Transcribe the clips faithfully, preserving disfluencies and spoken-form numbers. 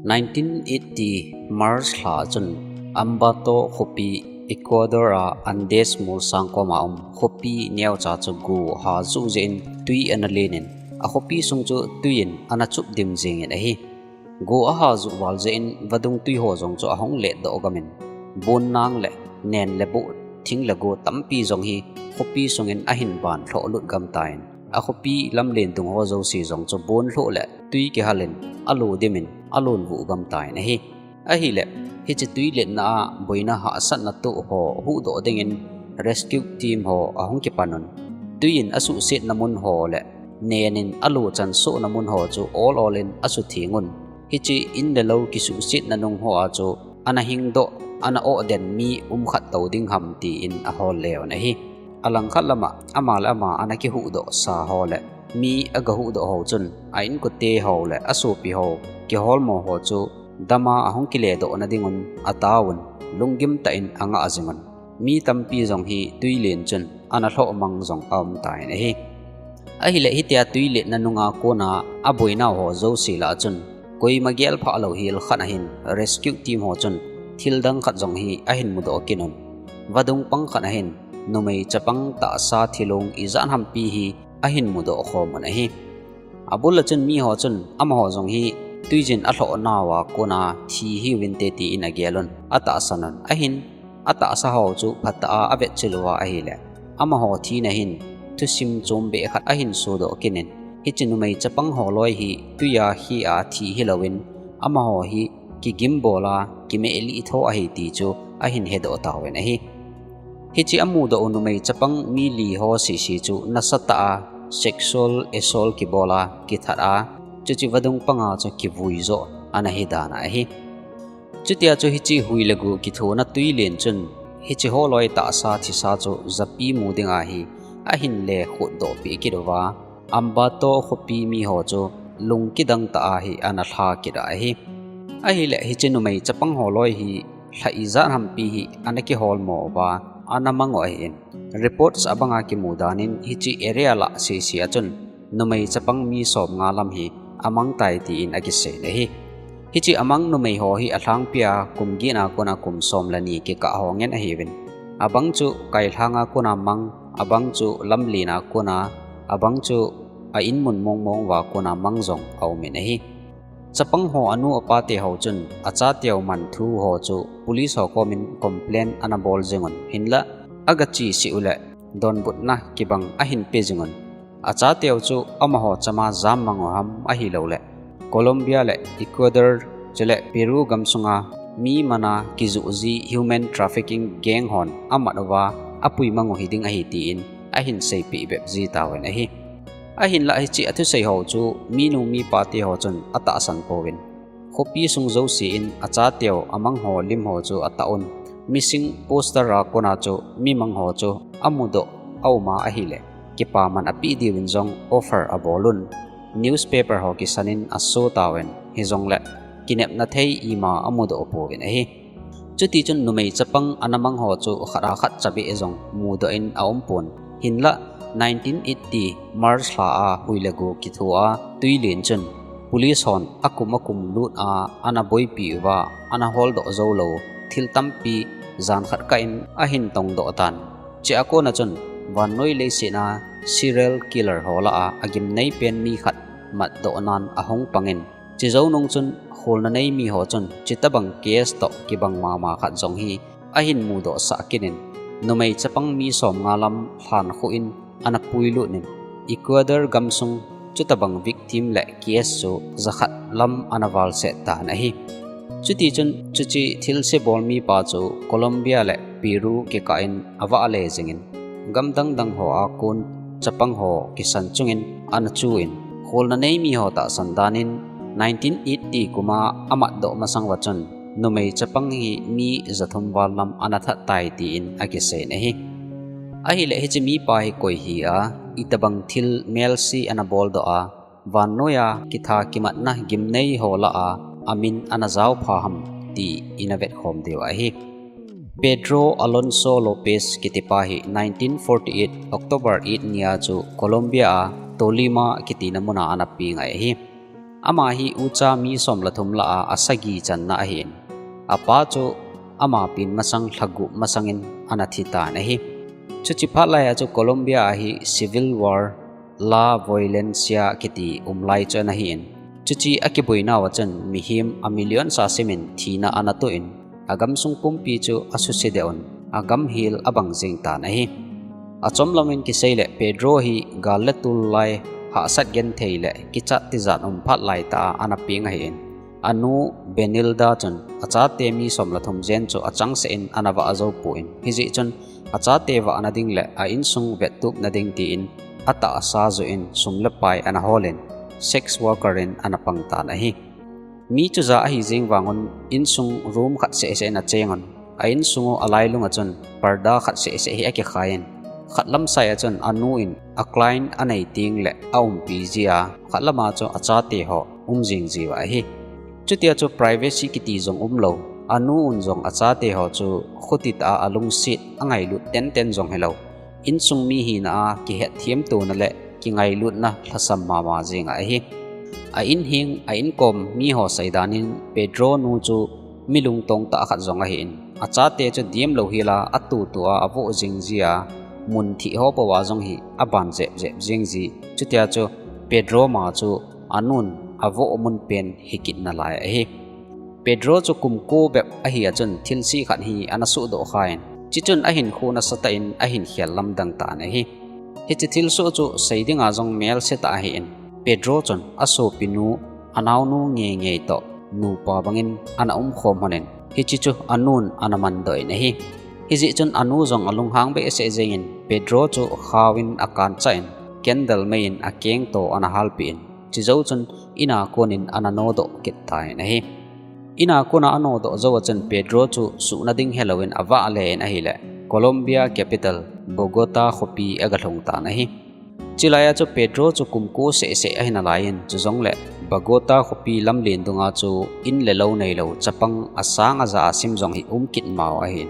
Nineteen eighty March lha chun Ambato khopi, Ecuador a Andes molsang koma um khopi neocha chu go ha juh jeh in tui ana len in, a khopi sung chu tui in ana chup dim jeng in ahi. Go aha juh val jeh in vadung tui ho jong chu ahung let doh gam in, bon nang le nen le boh, thing le go tampi jong hi khopi sung in ahin ban lhoh lut gam tan, a khopi lamlen dung ho jouse jong chu bon lhoh le tui kihal in alo dim in alon vuh gam tan ahi. Ahile, hiche tui letna a boina hahsatna toh ho huhdoh ding in rescue team ho ahung kipan un, tui in asuhsetna mun ho le nen in alo chansohna mun ho chu ol ol in asutheng un. Hiche in le lou kisuhsetna nung ho a chu ana hingdoh, ana oh den mi um khat tou ding ham tin ahol le un ahi. Alangkhat lama ama le ama ana kihuhdoh sa ho le mi aga huhdoh ho chun a inkote ho le asopi ho kiholmo ho chu dama ahung kile doh na ding un ataovun, lunggim tah in angah jing un. Mi tampi jong hi tui len chun ana lhoh mang jong aum tan ahi. Ahile hitia tui letna nunga kona aboina ho jouse lah chun koima gelphah lou hel khat ahin rescue team ho chun thil dang khat jong hi ahin mudoh kit un. Vadung pang khat ahin numei chapang tahsa thilong ijat hampi hi ahin mudoh khom un ahi. Abul a chun mi ho chun amaho jong hi tuijin alhoh nauva kona thi hiuvinte tin agel un, atahsan un. Ahin atahsa ho chu phatah a avetchil uva ahile, amaho thina hin thusim chombeh khat ahin sodoh kit in, hiche numei chapang ho loi hi tuia khi a thi hilouvin, amaho hi kigim bol a kimeh lih tho ahi ti chu ahin hedoh tauvin ahi. Hiche amudoh u numei chapang mi li ho sese chu nasatah a sexual assault kibol a kithat a, chuche vadung panga chu kivui joh ana hi dan ahi. Chutia chu hiche hui le go kithona tui len chun hiche ho loi tahsa thisa chu japi mu dinga hi ahin le khutdoh peh kit uva, Ambato khopi mi ho chu lungkidang tah a hi ana lha kit ahi. Ahile hiche numei chapang ho loi hi lha ijat hampi hi ana kiholmo uva ana mang u ahin, reports abanga kimu dan in hiche area lah sese a chun numei chapang mi somnga lam hi amang tai tin akisei in ahi. Hiche amang numei ho hi alhangpia kum get a kona kum som le ni kikah ho ngen ahiuvin, abang chu kailhang a kona mang, abang chu lamlen a kona, abang chu a in mun mong mong uva kona mang jong aum in ahi. Chapang ho anu apate ho chun achateu man thu ho chu police ho komin complain ana bol jing un, hinlah aga cheseh u le donbutna kibang ahin pe jing un. Achateu chu amaho chama jam mang u ham ahilouleh Colombia le Ecuador chule Peru gamsunga mi mana kijoh ji human trafficking gang hon amat uva apui mang u hiding ahi tin ahin seipeh bep ji tauvin ahi. Ahinlah hiche athusei ho chu minu mipa te ho chun atahsan pouvin, khopi sung jouse in achateu amang ho lim ho chu atah un, missing poster a kona chu mi mang ho chu amudoh aum a ahile, kipaman apeh diuvin jong offer abol un, newspaper ho kisan in aso tauvin, hijongle kinepna thei ima amudoh pouvin ahi. Chutichun numei chapang ana mang ho chu khat a khat chabeh jong mudoh in aumpon, hinlah nineteen eighty March lha a hui le go kitho a tui len chun police hon akum akum lut a ana boipi uva ana holdoh jou lou thil tampi jan khat kah in ahin tongdoh tan. Chua kona chun vannoi leiset a serial killer ho lah a agimnei pen mi khat matdoh nan ahung pang in, chujou nung chun kholna nei mi ho chun chutobang case toh kibang mama khat jong hi ahin mudoh sah kit in, numei chapang mi somnga lam lhankhuh in ana puilut in, Ecuador gamsung chutobang victim le case chu jakhat lam ana valset tan ahi. Chutichun chuche thilse bol mipa chu Colombia le Peru kikah in avah le jing in, gam dang dang ho a kon chapang ho kisan chung in ana chu in, kholna nei mi ho tahsan dan in nineteen eighty kum a amatdoh masang uva chun numei chapang hi mi jathum val lam ana that tai tin akisei in ahi. Ahile hiche mipa hi koi hi a, itobang thil melse ana boldoh a, vannoi a kitha kimatna gimnei ho lah a amin ana jaopha ham ti ina vetkhom diu ahi. Pedro Alonso Lopez kitipa hi nineteen forty-eight October eight nia chu Colombia a Tolima kitina muna ana peng ahi. Ama hi ucha mi som le thum lah a asagi channa ahin. Apa chu ama pen masang lha gup masangin ana thi tan ahi. Chuche phat lai a chu Colombia a hi civil war, La Violencia kiti um lai chu ana hin. Chuche akiboinau a chun mihem a million sa simin thina ana toh in, agamsung pumpi chu asuse deh un, agam hel abang jing tan ahi. Achom lomin kisei le Pedro hi gal le tul lai hahsat genthei le kichat tijat um phat lai tah a ana peng ahin. Anu Benilda chun achate mi som le thum jen chu achangseh in ana vah jou pon. Hijeh chun achate vahna ding le a insung vettupna ding tin atahsa joh in sum le pai ana holin sex worker in ana pang tan ahi. Mi chu ja ahi jeng vangun insung room khat sehseh in acheng un. A insung u alailung a chun parda khat sehseh hi akikhai in. Khat lam sai a chun anu in a client anei teng le aumpi jia, khat lam a chu achate ho um jing jiu ahi. Chutia chu privacy kiti jong umlou. Anu un jong achate ho chu khuti tah a alungset angailut tenten jong hilou. Insung mi hina a kihetthem tona le kingailutna lhasam mama jing ahi. A in heng, a inkom mi ho seidan in Pedro nu chu mi lungtong tah khat jong ahin. Achate chu diam lou hel a atutu a avoh jing jia, mun thih ho pou a jong hi aban jep jep jing ji. Chutia chu Pedro ma chu anun avoh mun pen hi kit nalai ahi. Pedro chu kum ko bep ahi a chun thilse khat hi ana suhdoh khan, chuchun ahinkho nasatah in ahin khel lamdang tan ahi. Hiche thilsoh chu sei dinga jong melse tah ahin, Pedro chun asopinu, anaonu ngeingei toh nupa bangin ana umkhom lhonin, hiche chu anun ana mandoh in ahi. Hijeh chun anu jong alunghang behseh jengin Pedro chu khauvin akanchah in, candle mei in akengto ana halpeh in, chujou chun in a konin ana nodoh kit tan ahi. In a kona anodoh jou a chun Pedro chu suhna ding helouvin avah le in ahile, Colombia capital Bogota khopi agalhung tan ahi. Chulai a chu Pedro chu kum ko sehseh ahi nalai in, chujongle Bogota khopi lamlen dunga chu in le lou neilou chapang asang aja a sim jong hi um kit mau ahin.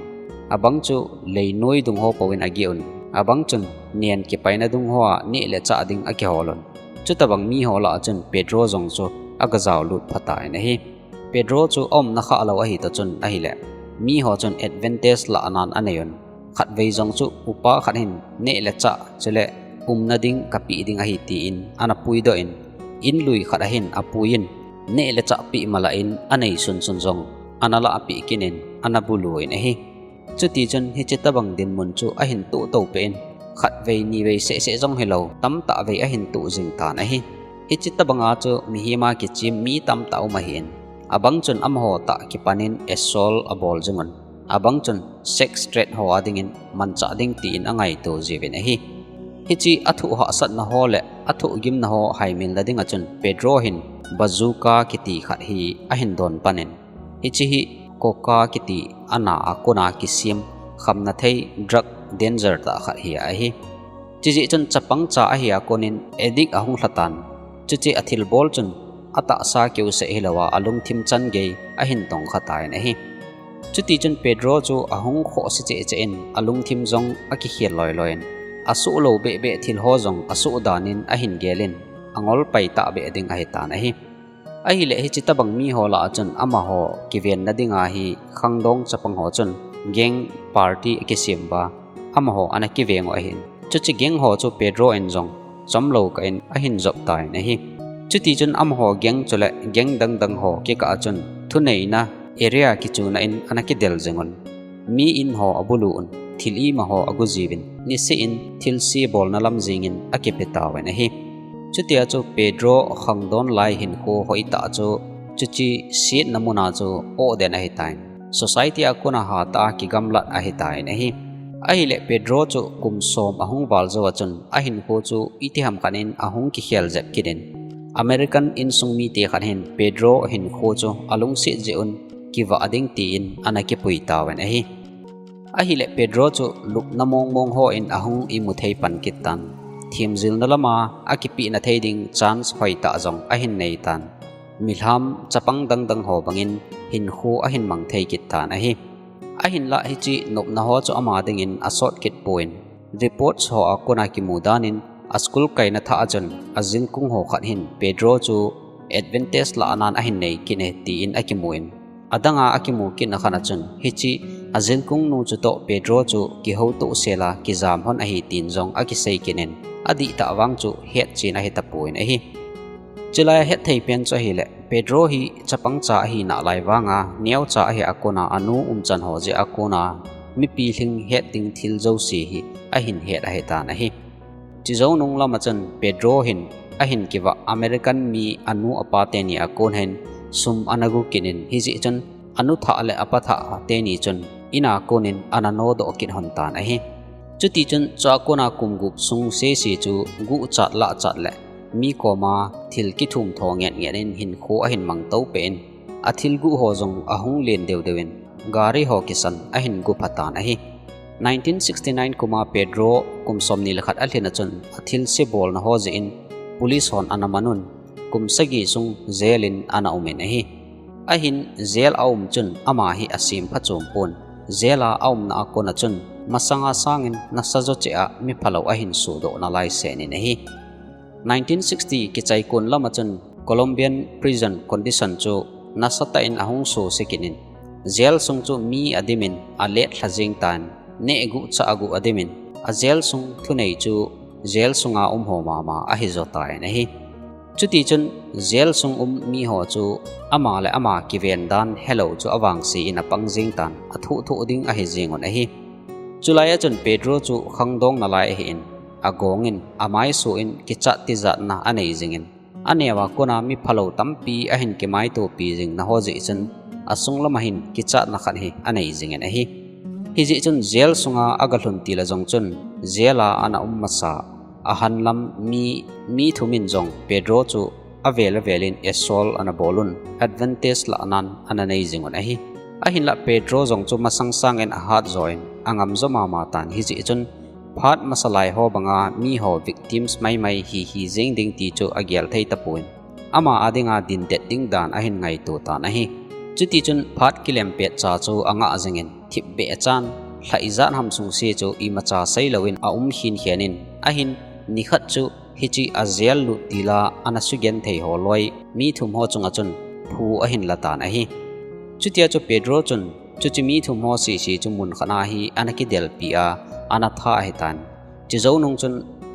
Abang chu leinoi dung ho pouvin ageh un, abang chun nen kipaina dung hoa neh le chah ding akihol un. Chutobang mi ho lah a chun Pedro jong chu agajao lut pha tan ahi. Pedro chu aumna khahlou ahi toh chun ahile, mi ho chun advantage lah nan anei un. Khatvei jong chu upa khat hin neh le chah chule umna ding kapeh ding ahi tin ana puidoh in, in lui khat a hin apuiyin, neh le chah peh malah in anei sunsun jong ana lahpeh kit in ana bulu in ahi. Chutichun hiche tobang dinmun chu ahin tohto peh in, khatvei nivei sehseh jong hilou, tamtah vei ahin toh jing tan ahi. Hiche tobanga chu mihem a kichem mi tamtah um ahin, abang chun amaho tah kipanin assault abol jing un, abang chun sex trade ho a dingin manchah ding tin angaito jiuvin ahi. Hiche athoh hahsatna ho le athoh gimna ho haimilna dinga chun Pedro hin bazooka kiti khat hi ahin don panin, hiche hi coca kiti ana a kona kisem khamna thei drug danger tah khat hi ahi. Chujeh chun chapang cha ahi a konin addict ahung lha tan. Chuche athilbol chun atahsa keuseh hilouva alungthim chan gei ahin tongkha tan ahi. Chutichun Pedro chu ahung khohse cheh cheh in alungthim jong akikhel loiloi in, asoh lou behbeh thil ho jong asoh danin ahin gelin, angol pai tahbeh ding ahitan ahi. Ahile hiche tobang mi ho lah a chun amaho kivenna dinga hi khangdong chapang ho chun gang party akisem uva, amaho ana kiveng u ahin. Chuche gang ho chu Pedro in jong chomlou kah in ahin jop tan ahi. Chutichun amaho gang chule gang dangdang ho kikah a chun thuneina area kichuna in ana kidel jing un. Mi in ho abulu un, thil ima ho agu jiuvin, niseh in thilse bolna lam jengin akipe tauvin ahi. Chutia chu Pedro khangdon lai hinkho hoitah chu, chuche setna muna chu oh den ahitan. Society a kona hatah a kigamlat ahitan ahi. Ahile Pedro chu kum som ahung val jou a chun ahinkho chu itiham khat in ahung kikhel jep kit in, American insung mite khat hin Pedro hinkho chu alungset jeh un kivah ding tin ana kipui tauvin ahi. Ahile Pedro chu lupna mongmong hon ahung imu thei pan kit tan. Themjilna lama akipehna thei ding chance hoitah jong ahin nei tan. Milham chapang dangdang ho bangin hinkho ahin mang thei kit tan ahi. Ahinlah hiche nopna ho chu ama dingin asot kit pon, reports ho a kona kimu danin aschool kaina thah a chun ajingkung ho khat hin Pedro chu advantage lah anan ahin nei kit e, tiin akimun. Adanga akimu kitna khat a chun, hiche ajilkung nu chutoh Pedro chu kihoutoh sela kijam hon ahi tin jong akisei kit in, adihtah vang chu hetchen ahi tapon ahi. Chulai a hetthei pen chu ahile, Pedro hi chapang cha ahi nalai vanga, neocha ahi a kona anu umchan ho jeh a kona, mipi lhing het ding thil jouse hi ahin het ahitan ahi. Chujounung lama chun Pedro hin ahin kivah American mi anu apa teni a kon hin sum ana gu kit in, hijeh chun anu thah le apa thah teni chun in a konin ana nodoh kit hon tan ahi. Chutichun chua kona kum gup sung sese chu guchat lachat le mi koma thil kithum tho nget nget in hinkho ahin mangto peh in, athil guh ho jong ahung len deu deu in, gari ho kisan ahin gu phatan ahi. Nineteen sixty-nine kuma Pedro kum somni le khat alhin a chun athilse bolna ho jeh in police hon ana manun, kum sagi sung jail in ana umin ahi. Ahin jail a um chun ama hi asem phachom pon, jail a aumna a kona chun masanga sangin nasa jo cheh a miphalou ahin sodoh nalai seh in ahi. Nineteen sixty kichai kon lama chun Colombian prison condition chu nasatah in ahung suse kit in, jail sung chu mi adimin alet lha jeng tan, neh guh chah aguh adimin, a jail sung thunei chu jail sunga um ho mama ahi jo tan ahi. Chutichun jail sung um mi ho chu ama le ama kiven dan helou chu avangse in apang jeng tan, athuh thuh ding ahi jengun ahi. Chulai a chun Pedro chu khangdong nalai ahin, agongin, amaisoh in kichat tijatna anei jingin, aneo a kona miphalou tampi ahin kimaitopi jingna ho jeh chun asung lama hin kichatna khat hi anei jingin ahi. Hijeh chun jail sunga agalhun til a jong chun jail a ana um masa, ahanlam mi, mi thum in jong Pedro chu avel avel in assault ana bolun, advantage lah anan ana nei jingun ahi. Ahinlah Pedro jong chu masang sangin ahat jo in angam jo mama tan, hijeh chun phat masa lai ho banga mi ho victims maimai hi hi jeng ding ti chu agel thei tapon, ama adinga dindet ding dan ahin ngaito tan ahi. Chutichun phat kilem petcha chu angah jingin, thipbeh chan, lha ijat ham sungse chu imacha seilouvin aum khin khen in, ahin nikhat chu hiche a jail lut til a ana sugenthei ho loi mi thum ho chunga chun phu ahin la tan ahi. Chutia chu Pedro chun chuche mi thum ho sese chu mun khat a hi ana kidelpi a, ana tha ahitan. Chujounung chun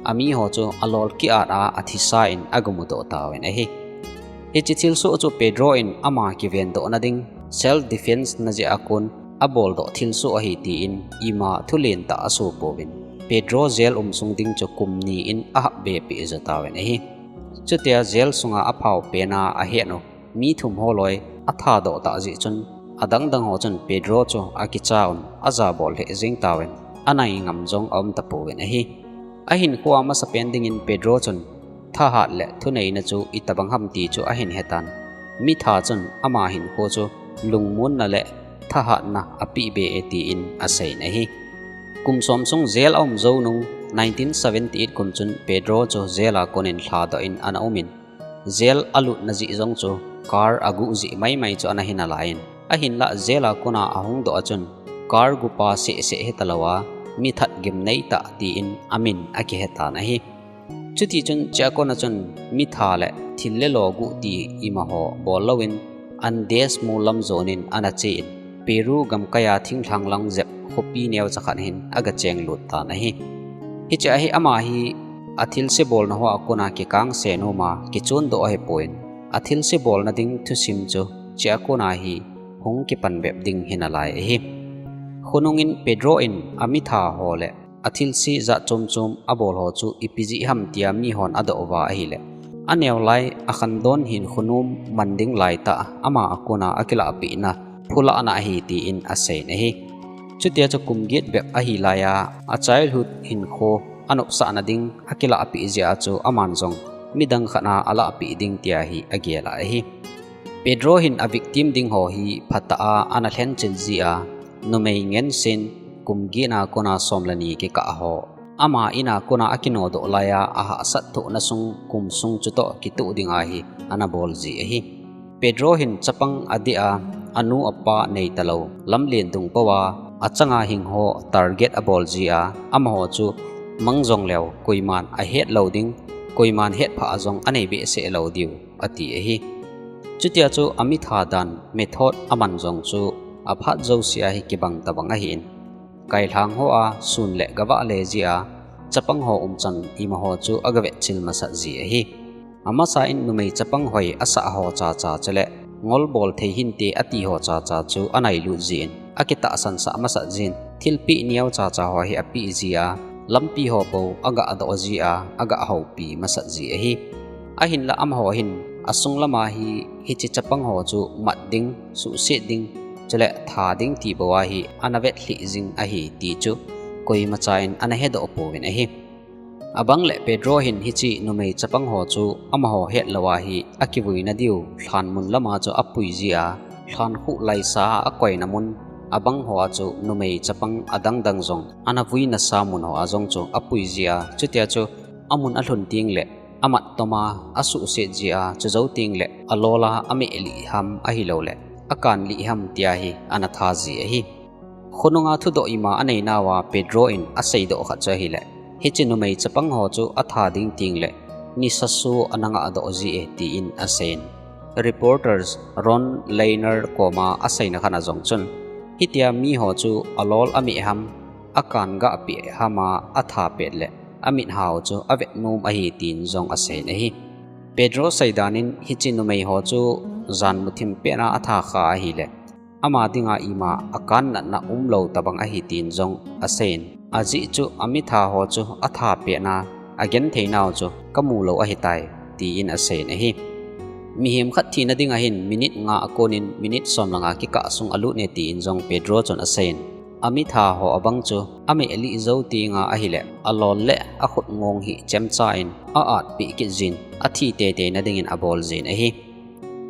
ami ho chu alol kiat a athisa in agamudoh tauvin ahi. Hiche thilsoh chu Pedro in ama kivendohna ding self defense na jeh a kon aboldoh thilsoh ahi tin ima thulen tah asoh pouvin, Pedro jail um sung ding chu kum ni in ahapbe peh jo tauvin ahi. Chutia jail sunga aphao pen a ahet u mi thum ho loi athadoh tah jeh chun adang dang ho chun Pedro chu akicha un ajabol lheh jeng tauvin, anai ngam jong aum tapouvin ahi. Ahinkhoa masapen dingin Pedro chun thahat le thuneina chu itobang ham ti chu ahin hetan, mitha chun ama hinkho chu lungmonna le thahatna apehbe e tin aseiyin ahi. Kum som sung jail aum jounung nineteen seventy-eight kum chun Pedro chu jail a konin lhadoh in ana umin, jail alutna jeh jong chu car aguh jeh maimai chu ana hi nalaiyin, ahinlah jail a kona ahungdoh a chun car guhpa sehseh hitalouva, mithat gimnei tah tin amin akihetan ahi. Chutichun chua kona chun mitha le thil le lo guh ti imaho bol louvin, Andes mol lam jonin ana chein, Peru gamkaiya thinglhang lang jep khopi neocha khat hin agachenglut tan ahi. Hichea hi ama hi athilse bolna hoa kona kikangse noma kichondoh ahipon, athilse bolna ding thusim chu chua kona hi hung kipan bep ding hinalai ahi. Khonungin Pedro in amitha ho le athilse jat chom chom abol ho chu ipi jeh ham tia mihon adoh uva ahile, aneo lai akhandon hinkho nom man ding laitah ama a kona akilahpehna phulahna ahi tin aseiyin ahi. Chutia chu kum get bep ahi laiya a childhood hinkho anopsahna ding akilahpeh jeh a chu aman jong midang khat a alahpeh ding tia hi agel ahi. Pedro hin a victim ding ho hi phatah a ana lhenchen jia, numei ngensen kum get na kona som le ni kikah ho, ama in a kona akinodoh laiya ahahsat thohna sung kum sung chutoh kitoh dinga hi ana bol ji ahi. Pedro hin chapang adeh a, anu apa neitalou, lamlen dung pouva, achanga hing ho target abol jia, amaho chu mang jongleu koiman ahet lou ding, koiman hetphah jong anei behseh lou diu, ati ahi. Chutia chu amitha dan method aman jong chu aphat jousea hi kibang tabang ahin, kailhang hoa sun le gavah le jia chapang ho umchan imaho chu agavetchil masat ji ahi. Amasa in numei chapang hoi asah ho chacha chule ngolbol thei hinte ati ho chacha chu anailut jin, akitahsan sah masat jin, thilpeh neo chacha ho hi apeh jia, lampi ho bou agahdoh jia, agahoupi masat ji ahi. Ahinla amaho hin asung lama hi hiche chapang ho chu mat ding, suhset ding, chule tha ding ti bou a hi anavetlhih jing ahi ti chu koimacha in anahedoh pouvin ahi. Abang le Pedro hin hiche numei chapang ho chu amaho hetlou a hi akivuina diu lhanmun lama chu apui jia, lhankhuh laisa a akoina mun abang hoa chu numei chapang adangdang jong anavuina sa mun hoa jong chu apui jia, chutia chu amun alhun tengle amat toma asuhset jia, chujou tengle alola ameh lih ham ahiloule akan lih ham tia hi anatha ji ahi. Khonunga thudoh ima aneinauva Pedro in aseidoh khat chu ahile, hiche numei chapang ho chu atha ding tengle nisaso anangahdoh ji e tin aseiyin. Reporters Ron Lehner koma aseina khat a jong chun, hitia miho chu alol ameh ham, akan gahpeh hama atha pet le amit hao chu avetnom ahi tin jong aseiyin ahi. Pedro seidan in hiche numei ho chu janmuthim petna atha kha ahile, ama dinga ima akan natna umlou tabang ahi tin jong aseiyin. Ajeh chu amitha ho chu atha petna agentheinau chu kamulou ahitai tin aseiyin ahi. Mihem khat thina dinga hin minute nga akonin minute som langa kikah sung alut e tin jong Pedro chun aseiyin. Amitha ho abang chu ameh lih jou tenga ahile alol le akhut ngong hi chemcha in a-atpeh kit jin, athi teiteina dingin abol jin ahi.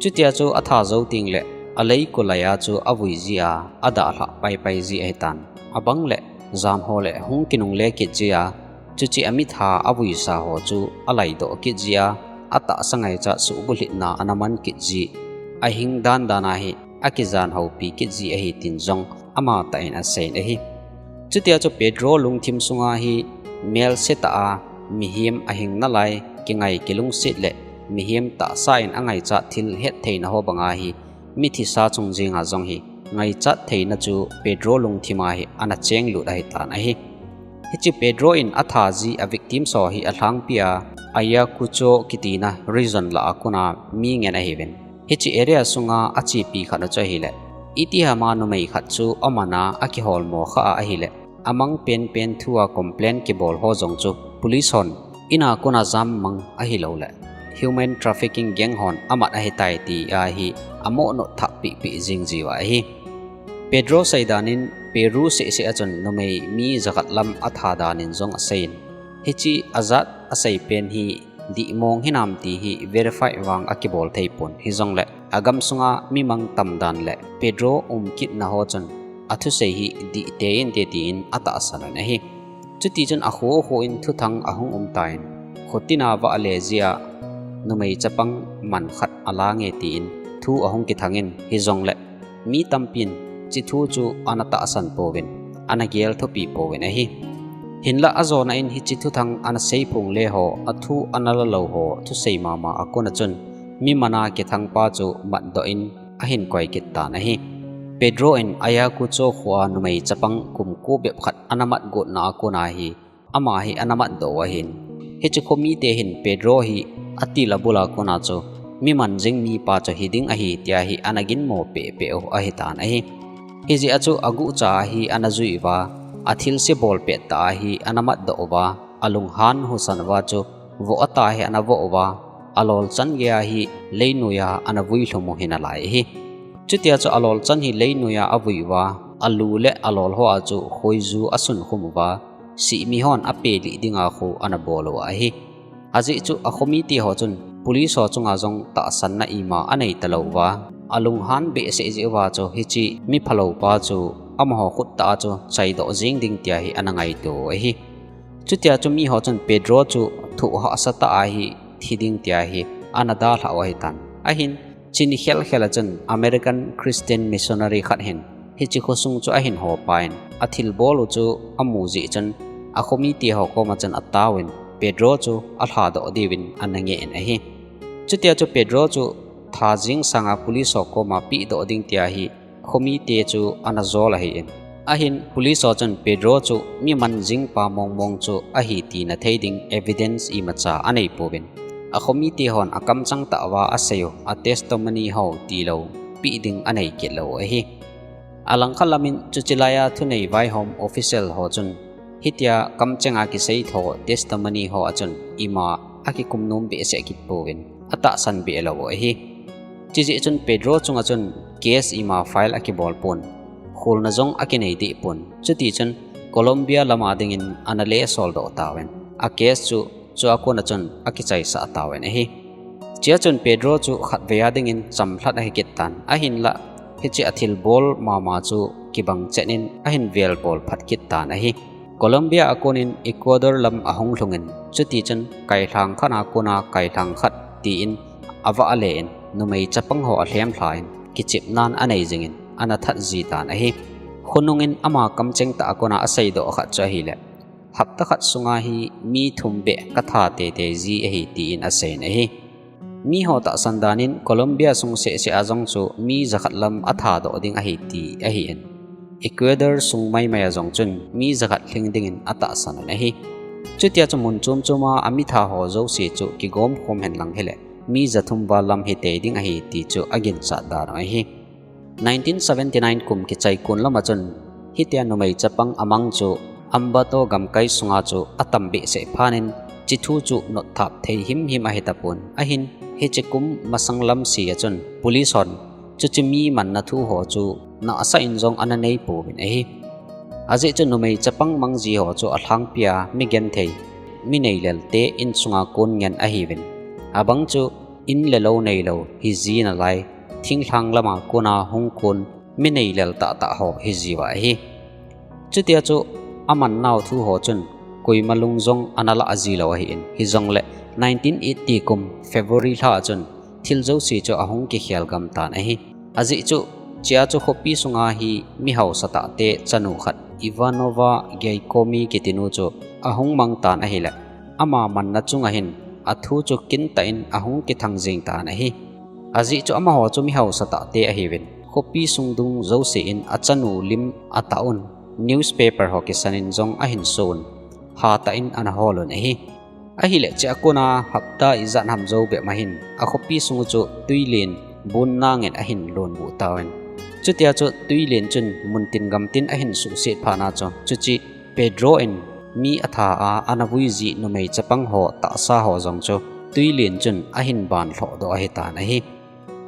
Chutia chu atha jou tengle alei kolai a chu avui jia, adalhah paipai ji ahitan. Abang le jamho le hung kinungle kit jia, chuche amitha avuisa ho chu alaidoh kit jia, atahsa ngaichat suhbulhitna anaman kit ji, ahing dandan a hi akijan houpi kit ji ahi tin jong amatah in aseiyin ahi. Chutia chu Pedro lungthim sunga hi melsetah a mihem ahing nalai kingai kilungset le mihem tahsa in angaichat thil hettheina ho banga hi mithisa chung jenga jong hi ngaichat theina chu Pedro lungthima hi anachenglut ahitan ahi. Hiche Pedro in atha ji a victims ho hi alhangpia Ayacucho kitina region lah a kona mi ngen ahiuvin, hiche area sunga achepi khat u chu ahile, itihama numei khat chu amana akiholmo kha a ahile, amang penpen thua complain kibol ho jong chu police hon ina kona jammang ahiloule human trafficking gang hon amat ahitai tia hi amoh notthah pehpeh jing jiuva ahi. Pedro seidan in Peru sehseh a chun numei mi jakhat lam atha dan in jong aseiyin, hiche ajat asei pen hi dihmong hinam ti hi verify vang akibol theipon, hijongle agam sunga mimang tamdan le Pedro umkitna ho chun athusei hi dihtei inte tin atahsan un ahi. Chutichun akho kho in thuthang ahung umtan, khotina vah le jia numei chapang man khat alange tin thu ahung kithangin, hijongle mi tampin hiche thu chu anatahsan pouvin, anagel thupi pouvin ahi. Hinla ajona in hiche thuthang anasei phongle ho, athu analalou ho thusei mama a kona chun mi mana kithangpa chu matdoh in ahin koi kit tan ahi. Pedro in Ayacucho khoa numei chapang kum ko bep khat anamat gotna a kona hi ama hi anamatdoh u ahin, hiche khomite hin Pedro hi atil abula kona chu mi manjing mipa chu hiding ahi tia hi anaginmo pehpeh u ahitan ahi. Hijeh a chu aguhcha a hi anajui uva, athilse bol pettah a hi anamatdoh uva, alunghan husan uva chu voh ata hi anavoh uva, alolchan geiya hi leinoiya anavui lhum u hinalai ahi. Chutia chu alolchan hi leinoiya avui uva, alu le alol hoa chu khoiju asunkhum uva, sihmi hon apelih dinga khu anabol u ahi. Ajeh chu akhomite ho chun police ho chunga jong tahsanna ima anei talouva, alunghan behseh jeh uva chu hiche miphaloupa chu amaho khuttah a chu chaidoh jeng ding tia hi anangaito u ahi. Chutia chu miho chun Pedro chu thoh hahsatah a hi thi ding tia hi anadalhah u ahitan. Ahin, chuni khelkhel a chun American Christian missionary khat hin hiche khosung chu ahin hopa in, athilbol u chu amu jeh chun akhomite ho koma chun ataovin Pedro chu alhadoh diuvin anangeh in ahi. Chutia chu Pedro chu tha jing sanga police ho koma pehdoh ding tia hi khomite chu ana jol ahin. Ahin police ho chun Pedro chu mi man jingpa mongmong chu ahi tina thei ding evidence imacha anei pouvin, a khomite hon akamchang tah uva asei u, a testimony ho tilou peh ding anei kit lou u ahi. Alangkhat lamin chuche laiya thunei vaihom official ho chun hitia kamchenga kisei tho testimony ho a chun ima akikum nom behseh kit pouvin, atahsan beh lou u ahi. Chujeh chun Pedro chunga chun case ima file akibol pon, kholna jong akinei deh pon. Chuti chun Colombia lama dingin ana le soldoh tauvin, a case chu chua kona chun akichaisah tauvin ahi. Chea chun Pedro chu khatvei a dingin chamlhat ahi kit tan, ahinlah hiche a thilbol mama chu kibang chet in ahin velbol phat kit tan ahi. Colombia a konin Ecuador lam ahung lhungin, chuti chun kailhang khat a kona kailhang khat tin avah le in, numei chapang ho alhem lha in kichepnan anei jingin ana that ji tan ahi. Khonungin ama kamcheng tah a kona aseidoh khat chu ahile, hapta khat sunga hi mi thum beh katha teitei ji ahi tin aseiyin ahi. Miho tahsan danin Colombia sung sehseh a jong chu mi jakhat lam athadoh ding ahi ti ahin, Ecuador sung maimai a jong chun mi jakhat lhing dingin atahsan un ahi. Chutia chu mun chom choma amitha ho jouse chu kigomkhom hen lang hile, mi jathum val lam hitei ding ahi ti chu aginchat dan u ahi. Nineteen seventy nine kum kichai kon lama chun hitia numei chapang amang chu Ambato gamkai sunga chu atam behseh phatnin, hiche thu chu notthap thei himhim ahitapon, ahin hiche kum masang lamse a chun police hon chuche mi manna thu ho chu nahsah in jong ana nei pouvin ahi. Ajeh chu numei chapang mang ji ho chu alhangpia mi genthei, mi neilelte insunga kon ngen ahiuvin, abang chu in le lou neilou hiji nalai, thinglhang lama kona hung kon mi neilel tahtah ho hijiuva ahi. Chutia chu amannau thu ho chun koima lung jong ana lah ji lou ahin, hijongle nineteen eighty kum February lha a chun thil jouse chu ahung kikhel gam tan ahi. Ajeh chu chea chu khopi sunga hi mi haosa tahte chanu khat Ivanova Geicomi kitinu chu ahung mang tan ahile, ama manna chunga hin athu chu kintah in ahung kithang jing tan ahi. Ajeh chu amaho chu mi haosa tahte ahiuvin, khopi sung dung jouse in achanu lim atah un, newspaper ho kisanin jong ahin so un, hatah in ana hol un ahi. Ahile chea kona hapta ijat ham jou bep ma hin akhopi sung u chu twilen bonna ngen ahin lonbuh tauvin, chutia chu twilen chun muntin gamtin ahin suhset phatna chu chuche Pedro in mi atha a ana vui ji numei chapang ho tahsa ho jong chu twilen chun ahin ban lhohdoh ahitan ahi.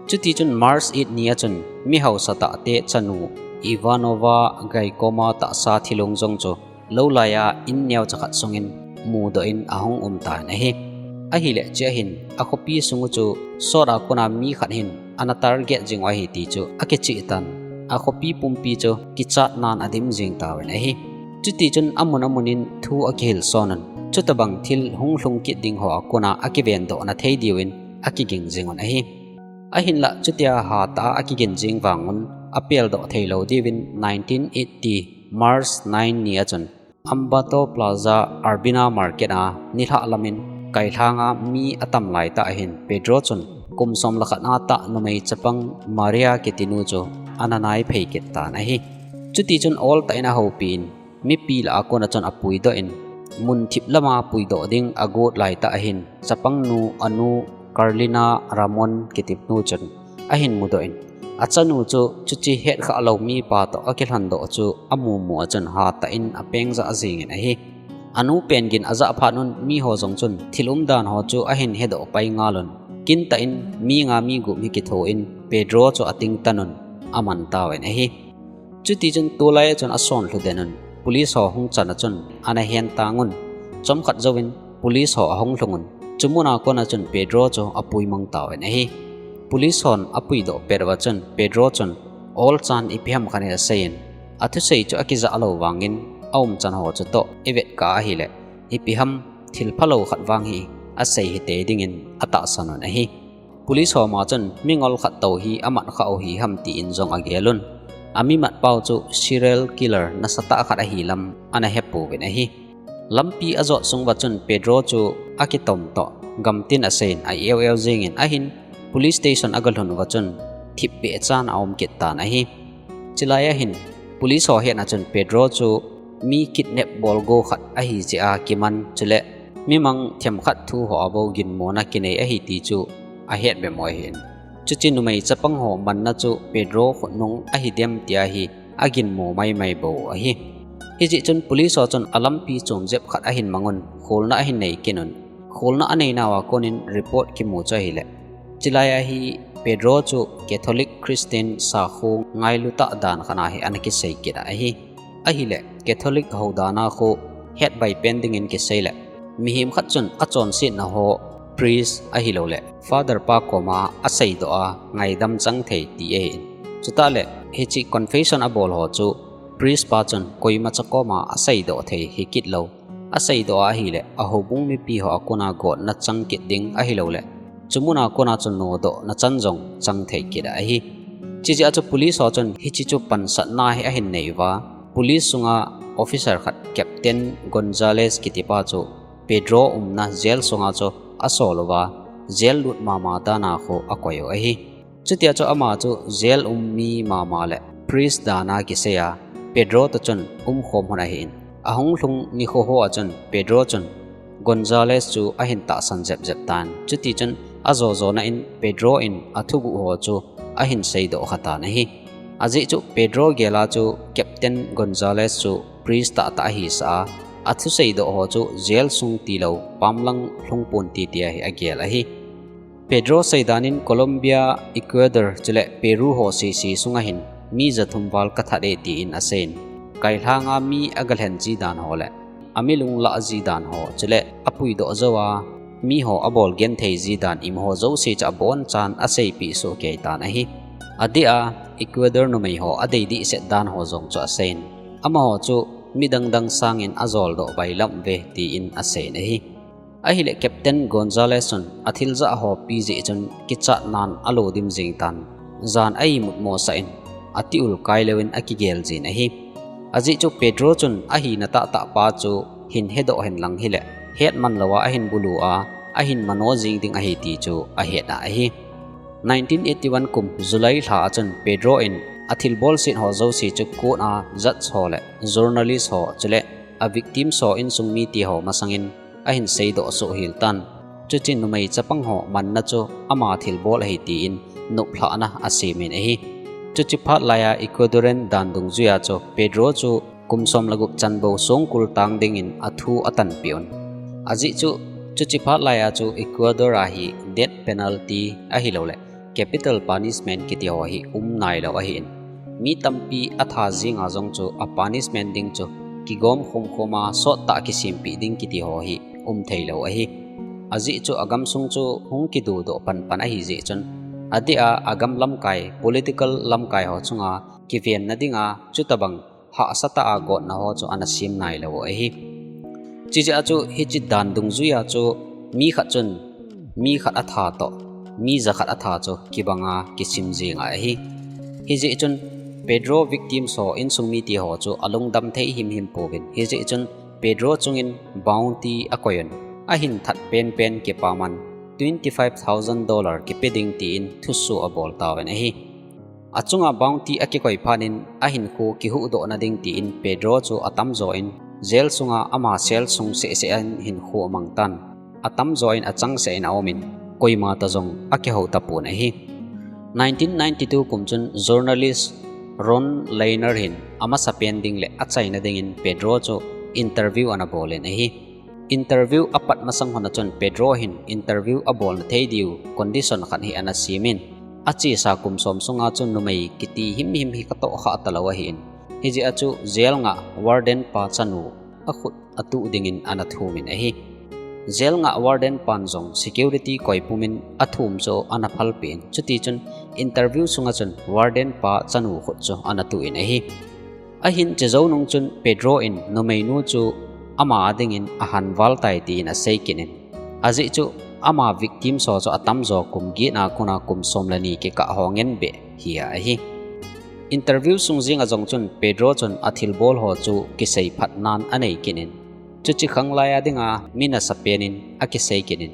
Chuti chun March eight ni a chun mi haosa tahte chanu Ivanova Geicomi tahsa thilong jong chu lou laiya in neocha khat sungin mudoh in ahung um tan ahi. Ahile chea hin akhopi sung u chu sot a kona mi khat hin ana target jing u ahi ti chu akicheh tan, akhopi pumpi chu kichatnan adim jing tauvin ahi. Chuti chun amun amun in thu akihil son un, chutobang thil hung lhung kit ding ho a kona akivendohna thei diuvin akiging jing un ahi. Ahinlah chutia hatah a akigin jing vang un apeldoh theilou diuvin nineteen eighty March nine ni a chun Ambato Plaza Urbina Market a nilhah lamin kailhanga mi atam laitah ahin Pedro chun kum som le khat a tah numei chapang Maria kitinu chu ana naiphei kit tan ahi. Chuti chun oltah in ahoupi in mipi lah a kona chun apuidoh in, mun thip lama puidoh ding agot laitah ahin chapangnu anu Carlina Ramon kitinu chun ahin mudoh in, achanu chu chuche hetkhah lou mipa toh akilhondoh chu amumu a chun hatah in apeng jah jingin ahi. Anu pen gin ajah phat un miho jong chun thil umdan ho chu ahin hedoh pai ngal un, kintah in mi nga mi gup hi kitho in Pedro chu atingtan un aman tauvin ahi. Chuti chun tulai a chun asonlhu den un, police ho hung chan a chun ana hentang un, chomkhat jouvin police ho ahung lhung un, chu muna kona chun Pedro chu apuimang tauvin ahi. Police hon apuidoh pet uva chun Pedro chun olchan ipi ham khat hi aseiyin, athusei chu akijah lou vangin aumchan ho chutoh ivetkah ahile, ipi ham thil phalou khat vang hi asei hitei dingin atahsan un ahi. Police ho ma chun mingol khat tou hi amat khah u hi ham tin jong agel un, amimatpau chu serial killer nasatah khat ahi lam ana hepouvin ahi. Lampi ajot sung uva chun Pedro chu akitom toh gamtin aseiyin a eu eu jingin ahin police station agalhun uva chun thipbeh chan aum kit tan ahi. Chulai ahin police ho hetna chun Pedro chu mi kidnap bolgo khat ahi jeh a kiman chule mimang themkhat thu ho abou ginmona kinei ahi ti chu ahet beh mo ahin. Chuche numei chapang ho manna chu Pedro khutnung ahi dem tia hi aginmo maimai bou ahi. Hijeh chun police ho chun alampi chom jep khat ahin mangun, kholna ahin nei kit un. Kholna anei nauva konin report kimu chu ahile, chulai ahi Pedro chu Catholic Christian sakho ngailu tah dan khat ahi ana kisei kit ahi. Ahile Catholic ho dan a khu hetbai pen dingin kisei le, mihem khat chun achonsetna ho priest ahilouleh father pa koma aseidoh a ngaidam chang thei ti ahin. Chutah le hiche confession abol ho chu priest pa chun koimacha koma aseidoh thei hikit lou. Aseidoh a ahile ahoubung mipi ho akona gotna chang kit ding ahilouleh chumun a kona chu nodohna chan jong chang thei kit ahi. Chujeh a chu police ho chun hiche chu pansatna hi ahin nei uva, police sunga officer khat Captain Gonzalez kitipa chu Pedro umna jail sunga chu asol uva, jail lut mama dan a khu akoi u ahi. Chutia chu ama chu jail um mi mama le priest dan a kisei a, Pedro toh chun umkhom lhon ahin. Ahung lhung nikho hoa chun Pedro chun Gonzalez chu ahin tahsan jep jep tan. Chutichun ajo jona in Pedro in athuguh ho chu ahin seidoh kha tan ahi. Ajeh chu Pedro gel a chu Captain Gonzalez chu priest tahtah ahi sah a, athuseidoh ho chu jail sung tilou pamlang lhungpon ti tia hi agel ahi. Pedro seidan in Colombia, Ecuador chule Peru ho sese sunga hin mi jathum val kathat e tin aseiyin. Kailhanga mi agalhen ji dan ho le ami lunglah ji dan ho chule apuidoh jouva mi ho abol genthei ji dan im ho jouse chu abonchan aseipeh soh kei tan ahi. Adeh a Ecuador numei ho adei dehset dan ho jong chu aseiyin. Amaho chu midang dang sangin ajoldoh bailam uve tin aseiyin ahi. Ahile Captain Gonzalez chun athil jah ho pi jeh chun kichatnan alodim jing tan. Jan a imut mosah in atiul kai louvin akigel jin ahi. Ajeh chu Pedro chun ahina tahtah pa chu hin hedoh henlang hile, hetman louva ahin bulu a, ahin mano jing ding ahi ti chu ahet a ahi. Nineteen eighty-one kum July lha a chun Pedro in athilbol set ho jouse chu court a judge ho le journalist ho chule a victims ho insung mite ho masangin ahin seidoh soh hel tan. Chuche numei chapang ho manna chu ama thilbol ahi tin noplhahna asemin ahi. Chuche phat laiya Ecuadorian dan dungjuiya chu Pedro chu kum som le gup chanbou songkul tang dingin athu atanpeh un. Ajeh chu chuche phat laiya chu Ecuador a hi death penalty ahilouleh capital punishment kiti ho hi um nailou ahin. Mi tampi atha jinga jong chu a punishment ding chu kigom khomkhom a sottah kisempeh ding kiti ho hi um theilou ahi. Ajeh chu agamsung chu hung kidudoh panpan ahi jeh chun, adeh a agam lamkai political lamkai ho chunga kivenna dinga chutobang hahsatah a gotna ho chu ana sem nailou u ahi. Chujeh a chu hiche dan dungjuiya chu mi khat chun mi khat atha toh mi jakhat atha chu kibanga kisim jinga ahi. Hijeh chun Pedro victims ho insung mite ho chu alungdam thei himhim pouvin, hijeh chun Pedro chungin bounty akoiyun, ahin that penpen kipaman twenty-five thousand dollar kipe ding tin thusoh abol tauvin ahi. Achunga bounty akikoi phat in ahinkho kihuhdohna ding tin Pedro chu atamjo in jail sunga ama cell sung sehseh in hinkho amang tan. Atamjo in achangseh in aumin, koima toh jong akihou tapon ahi. Nineteen ninety-two kum chun journalist Ron Liner hin amasapen ding le achaina dingin Pedro chu interview ana bolin ahi. Interview apat masang lhona chun Pedro hin interview abolna thei diu condition khat hi ana semin, achesa kum som sunga chu numei kiti himhim hi katohkhah talou ahin. Hijeh a chu jail ngah warden pa chanu akhut atuh dingin ana thumin ahi. Jail ngah warden pan jong security koi pumin athum chu ana phalpeh in, chutichun interview sunga chun warden pa chanu khut chu ana tuh in ahi. Ahin chejou nung chun Pedro in numeinu chu ama a dingin ahanval tai tin asei kit in, ajeh chu ama victims ho chu atamjo kum get a kona kum som le ni kikah ho ngen beh hi ahi. Interview sung jenga jong chun Pedro chun athilbol ho chu kiseiphatnan anei kit in, chuche khanglai a dinga mi nasapen in akisei kit in,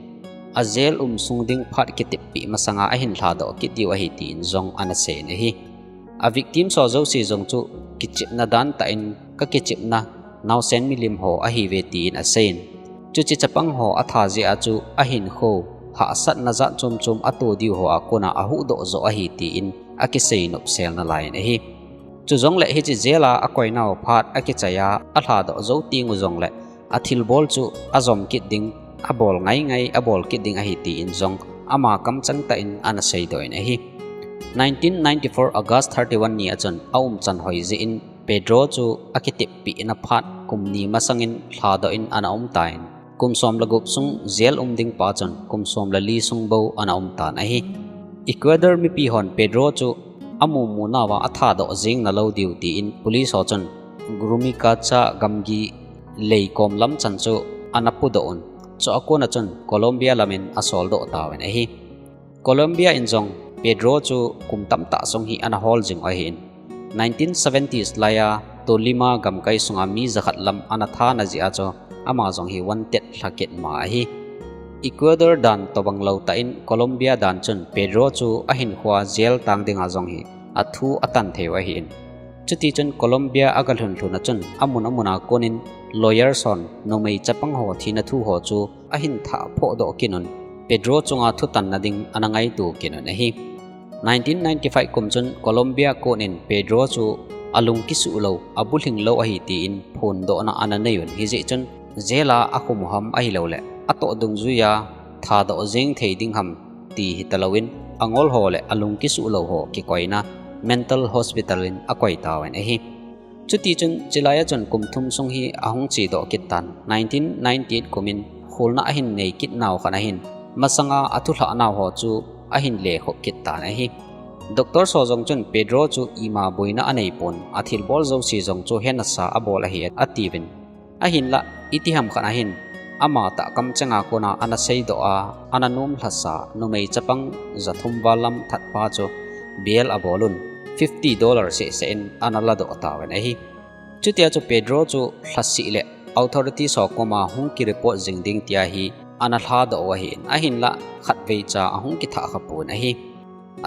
a jail um sung ding phat kiteppi masanga ahin lhadoh kit diu ahi tin jong ana seiyin ahi. A victims ho jouse jong chu kichepna dan tah in ka kichepna naosen milim ho ahiuve tin aseiyin. Chuche chapang ho atha jeh a chu ahinkho hahsatna jat chom chom ato diu ho a kona ahuhdoh joh ahi tin akisei nopsel nalaiyin ahi. Chujongle hiche jail a akoinau phat akichai a alhadoh jou teng u jongle athilbol chu ajom kit ding, abol ngai ngai, abol kit ding ahi tin jong ama kamcheng tah in ana seidoh in ahi. Nineteen ninety-four August thirty-one ni a chun aumchan hoi jeh in Pedro chu akiteppi na phat kum ni masangin lhadoh in ana umtan, kum som le gup sung jail um ding pa chun kum som le li sung bou ana umtan ahi. Ecuador mipi hon Pedro chu amu mu nauva athadoh jing nalou diu tin police ho chun Gurumicacha gamgi leikom lam chan chu ana pudoh un, chu a kona chun Colombia lamin asoldoh tauvin ahi. Colombia in jong Pedro chu kum tamtah sung hi ana hol jing u ahin. Nineteen seventies laiya Tolima gamkai sunga mi jakhat lam ana thana jeh a chu ama jong hi wanted lhakit ma ahi. Ecuador dan tobang lou tah in Colombia dan chun Pedro chu ahinkhoa jail tang dinga jong hi athu atan thei u ahin. Chuti chun Colombia agalhun lhun a chun amun amun a konin lawyer hon numei chapang ho thina thu ho chu ahin thah phohdoh kit un, Pedro chunga thutanna ding ana ngaito kit un ahi. Nineteen ninety-five kum chun Colombia court in Pedro chu alung kisuh lou, abulhing lou ahi tin phondohna ana nei un, hijeh chun jail a akhum u ham ahilouleh atoh dungjuiya thadoh jing thei ding ham ti hitalouin, angol ho le alung kisuh lou ho kikoina mental hospital in akoi tauvin ahi. Chuti chun, chulaiya chun kum thum sung hi ahung chedoh kit tan. Nineteen ninety-eight kumin kholna ahin nei kit nau khat ahin, masanga athulhah nau ho chu ahin lekhop kit tan ahi. Doctor ho jong chun Pedro chu ima boina anei pon, athilbol jouse jong chu hena sa abol ahi atiuvin. Ahinlah, itiham khat ahin, ama tah kamchenga kona ana seidoh a, ana nom lhasa, numei chapang jathum val lam thatpa chu bail abol un, fifty dollar sehseh in ana ladoh tauvin ahi. Chutia chu Pedro chu lhasih le authorities ho koma hung kireport jing ding tia hi ana lhadoh u ahin, ahinlah khatvei cha ahung kithah khapon ahi.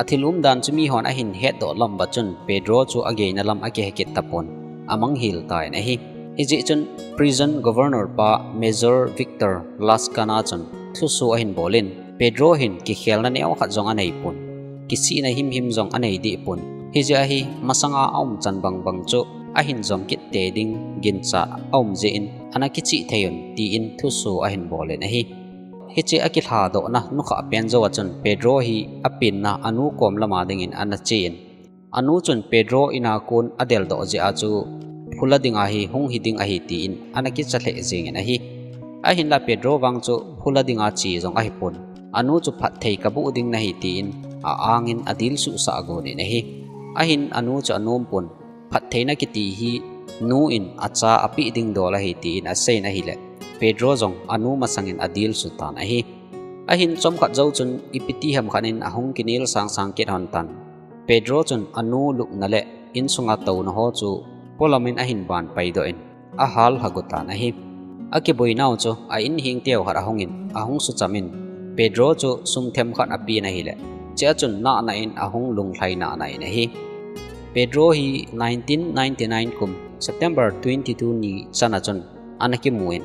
Athil umdan chu mihon ahin hetdoh lam uva chun Pedro chu ageina lam akihe kit tapon, amanghil tan ahi. Hijeh chun prison governor pa Major Victor Lascana chun thuso ahin bolin, Pedro hin kikhelna neokhat jong anei pon, kisihna himhim jong anei deh pon. Hijeh a hi masanga aumchan bangbang chu ahin jom kit tei ding gincha aum jeh in ana kichih thei un tin thuso ahin bolin ahi. Hiche akilhadohna nukhah pen jou a chun Pedro hi apenna anu kom lama dingin ana chen. Anu chun Pedro ina kon adeldoh jeh a chu phula dinga hi hung hi ding ahi tin ana kicha lheh jengin ahi. Ahinlah Pedro vang chu phula dinga che jong ahipon, anu chu phatthei kabuh ding nahi tin a-angin adilsuhsah gonin ahi. Ahin anu chu anom pon, phattheina kiti hi nu in acha apeh ding dol ahi tin aseiyin ahile, Pedro jong anu masangin adilsu tan ahi. Ahin chomkhat jou chun ipi ti hamkhat in ahung kinel sangsang kit lhon tan. Pedro chun anu lupna le insunga touna ho chu polamin ahin ban paidoh in, ahal lhagu tan ahi. Akiboinau chu a-in hengteu khat ahungin, ahung suchamin, Pedro chu sum themkhat apen ahile, chea chun nahna in ahung lunglhai nahnain ahi. Pedro hi nineteen ninety-nine kum September twenty-two ni chana chun ana kimun,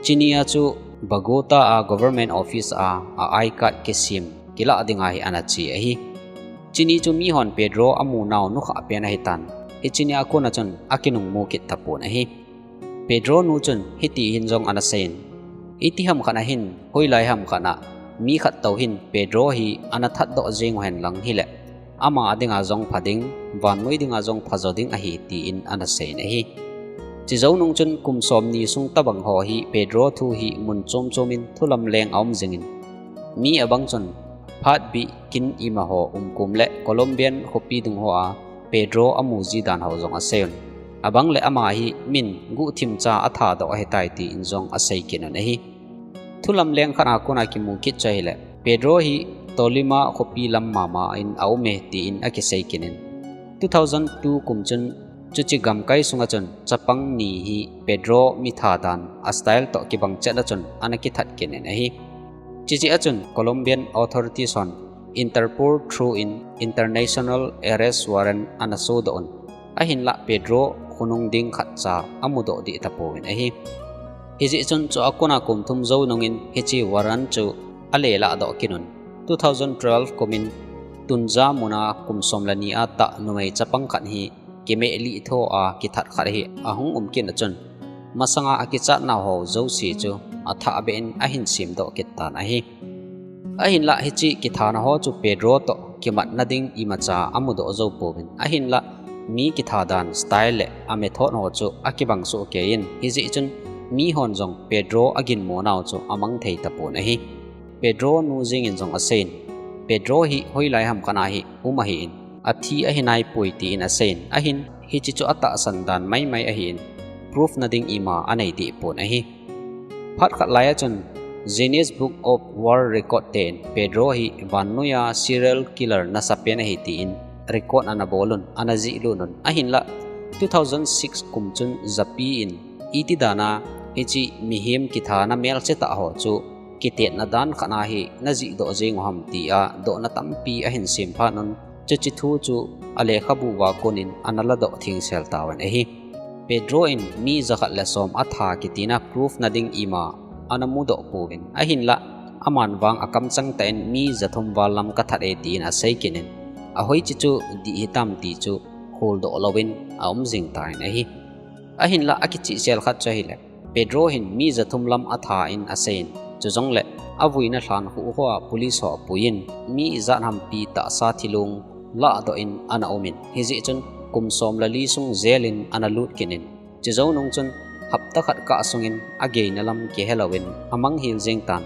chunia chu Bogota a government office a a-I card kisem kilah dinga hi ana che ahi. Chuni chu mihon Pedro amunau nukhah pen ahitan, hichuni a kona chun akinungmu kit tapon ahi. Pedro nu chun hiti hin jong ana seiyin, itiham khat ahin, hoilai ham khat a mi khat tou hin Pedro hi ana thatdoh jeng uhen lang hile, ama dinga jong pha ding, vannoi dinga jong phajo ding ahi tin ana seiyin ahi. Chujou nung chun kum somni sung tobang ho hi Pedro thu hi mun chomchomin thulamleng aum jingin, mi abang chun phatbih kin imaho umkom le Colombian khopi dung hoa Pedro amuji dan ho jong aseiyun. Abang le ama hi min guhthim cha athadoh ahitai tin jong asei kit un ahi. Thulamleng khat a kona kimu kit chu ahile, Pedro hi Tolima khopi lam mama in aume tin akisei kit in, two thousand two kum chun chuche gamkai sunga chun chapang ni hi Pedro mitha dan a-style toh kibang chet a chun ana kithat kit in ahi. Chuche achun Colombian authorities hon Interpol through in international arrest warrant ana sodoh un. Ahinlah Pedro khonung ding khatcha amudoh deh tapouvin ahi. Hijeh chun chu akona kum thum jou nungin hiche warrant chu alelah doh kit un. Two thousand twelve kumin Tunja muna kum som le ni a tah numei chapang khat hi kimeh lih tho a kithat khat hi ahung um kit a chun, masanga akichatnau ho jouse chu athah beh in ahin semdoh kit tan ahi. Ahinlah hiche kithana ho chu Pedro toh kimatna ding imacha amudoh jou pouvin. Ahinlah mi kitha dan style le a method ho chu akibang soh kei in, hijeh chun mihon jong Pedro aginmo nau chu amang thei tapon ahi. Pedro nu jengin jong aseiyin, Pedro hi hoilai ham khat a hi um ahin, athi ahi naipoi tin aseiyin, ahin hiche chu atahsan dan maimai ahin, proof na ding ima anei deh pon ahi. Phat khat lai a chun Guinness Book of World Record ten Pedro hi vannoiya serial killer nasapen ahi tin record ana bol un, ana jihlut un. Ahinlah two thousand six kum chun japi in iti dan a hiche mihem kithana melchih tah ho chu kitetna dan khat a hi najihdoh jeng u ham tia dohna tampi ahin sem phat un, chuche thu chu alekhabu a konin ana ladoh thengsel tauvin ahi. Pedro in mi jakhat le som atha kitina proof na ding ima ana mudoh pouvin, ahinlah aman vang akamchang tah in mi jathum val lam kathat e tin asei kit in, ahoiche chu dih hitam ti chu kholdoh louvin aum jing tan ahi. Ahinlah akichihsel khat chu ahile, Pedro hin mi jathum lam atha in aseiyin, chujongle avuina lhan khuh hoa police ho apuiyin, mi ijat hampi tahsa thilong lahdoh in ana umin, hijeh chun kum som le li sung jail in ana lut kit in, chujou nung chun hapta khat kah sungin ageina lam kihelouvin amang hel jeng tan.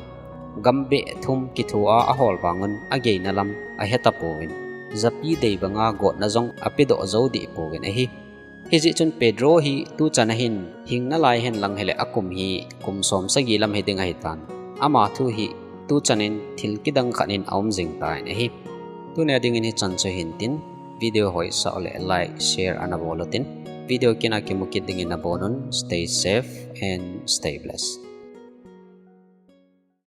Gambeh thum kitho a ahol vangun ageina lam ahe tapouvin, japi dei banga gotna jong apedoh jou deh pouvin ahi. Hijeh chun Pedro hi tuchan a hin hing nalai hen lang hile akum hi kum som sagi lam hiding ahitan. Ama thu hi tuchan in thil kidang khat in aum jing tan ahi. Tunia dingin hichan chu hintin, video hoisah le like, share ana bol utin, video kina kimu kit dingin nabonun, stay safe and stay blessed.